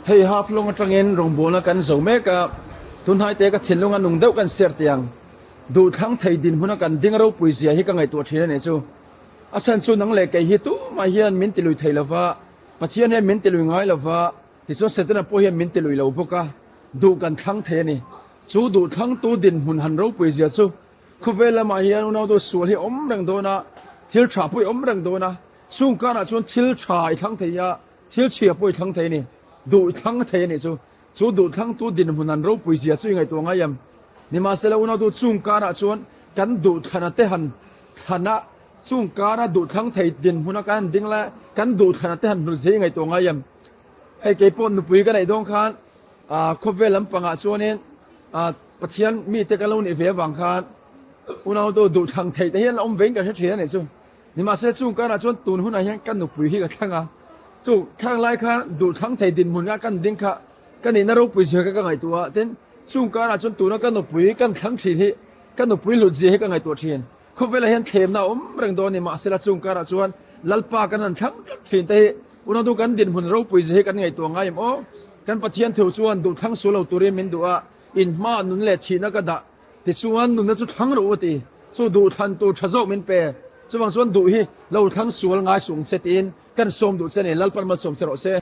Hei Haflong atangin rawngbawlna kan zo mek a, tunhnaite ka thinlunga nung deuh kan share tiang duhthlang thei dinhmuna kan ding ropui zia hi ka ngaihtuah thin a nih chu. A chhan chu nang leh kei hi tumah hian min tilui thei lova, Pathian hian min tilui ngai lova, tichuan Setana pawh hian min tilui lo bawk a, duh kan thlang thei a ni. Chu duhthlangtu dinhmun han ropui zia chu khawvel lamah hian unautu sual hi a awm reng dawn a, thil tha pawh i awm reng dawn a, chung karah chuan thil tha i thlang thei a, Thil chhia pawh i thlang thei a ni. Duh i thlang thei a nih chu. Chu duh thlangtu dinhmun an ropui zia chu i ngaihtuah ngai em? Nimahsela unautu chung karah chuan kan duh thlana te han thlana chung kara duh thlang thei dinhmuna kan han ding lai kan duh thlana te han hlut zia i ngaihtuah ngai em? Hei kei pawh nupui ka neih dawn khan khawvel lampangah chuanin Pathian mite ka lo nih ve avang khan unautu duh thlang thei te hian la awm vein ka hre thin a nih chu. Nimahse chung karah chuan tun hunah hian ka nupui hi ka thlang a, chu khang lai khan duhthlang thei dinhmun a kan ding kha ka nihna ropui zia kha ka ngaihtuah a, tin chung karah chuan tuna ka nupui kan thlang thin hi ka nupui hlut zia hi ka ngaihtuah thin. Khawvelah hian thlemna a awm reng dawn a ni, mahsela chung karah chuan Lalpa kan han thlang tlat thin te hi unautu kan dinhmun ropui zia hi kan ngaihtuah ngai em aw? Kan Pathian thu chuan duhthlang sual lo turin min duh a, inhmaah nun leh thihna ka dah. Tichuan nunna chu thlang rawh u a ti. Chu duh thlan tur tha zawk min pe. Chuvang chuan duh hi lo thlang sual ngai suh ang che tiin kan sawm duh che a ni. Lalpan malsawm che rawh se.